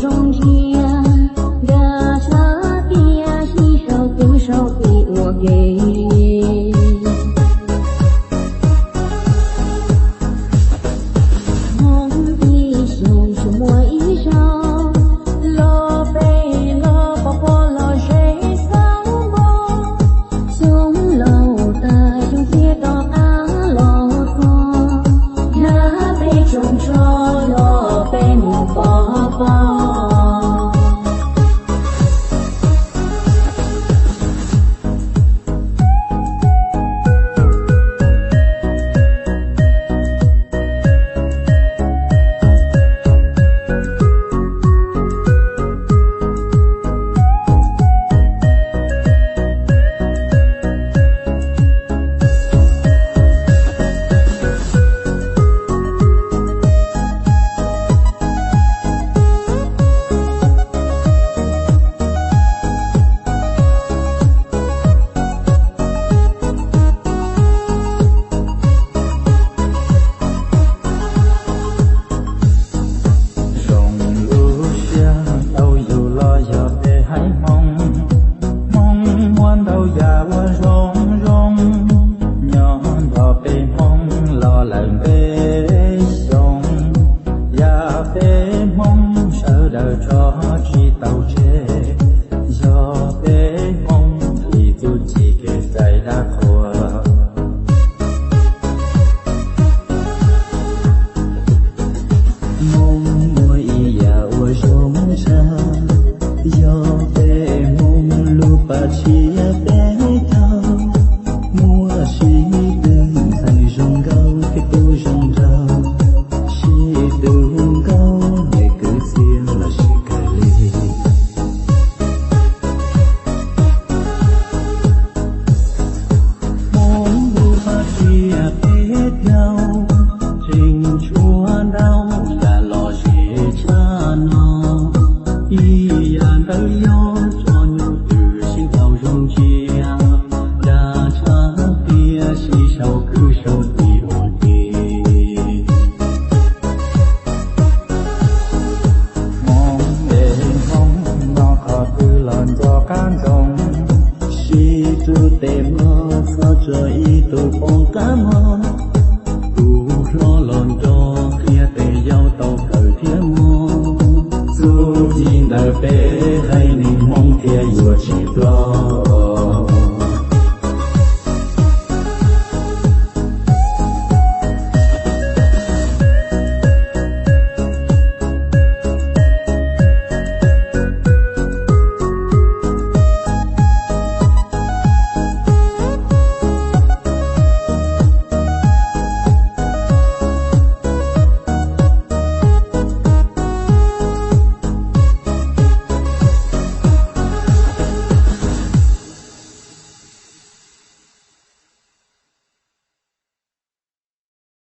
Zoo ntsia nkawd tshab tiaj sib sau kwv sau tij ua ke. Hmoob ib xyoos tsuas muaj ib zaug, los pem los pos pos los ze xauv npoo. Xyoo laus tag xyoo txias rov qab los txog, hnab peb tsoos tsho los peb mus pov pob. Zoo lub siab tau yus los yog peb haiv Hmoob. Hmoob muaj ntau yam uas zoo zoo, nyob nrog peb Hmoob los lawm ntev xyoo. Yam peb Hmoob sawv daws tso tsis tau tseg, yog peb Hmoob li txuj ci kev cai dab qhuas. Hmoob muaj ib yam uas zoo tshaj, yog peb Hmoob lub paj tshiab peb caug, muaj sib tw ntxhais zoo nkauj thiab tub zoo nraug, sib tw nkauj niam kwv txhiaj los sib kawg li. Hmoob lub paj tshiab peb caug, tseem tshuav ntau yam lom zem tshaj no. Ib yam ntawd yog tso nyuj twm sib tau zoo ntsia, dag tshab tiaj sib sau kwv sau tij ua ke. Hmoob es Hmoob no qhov twg los nco qab ntsoov, sib rub tes mloog txhob tso ib tug poob qab mog. Tus hlob los nrog qhia tes yau tau kawm thiab mog. Txuj ci ntawm peb haiv neeg Hmoob thiaj yuav tsis ploj.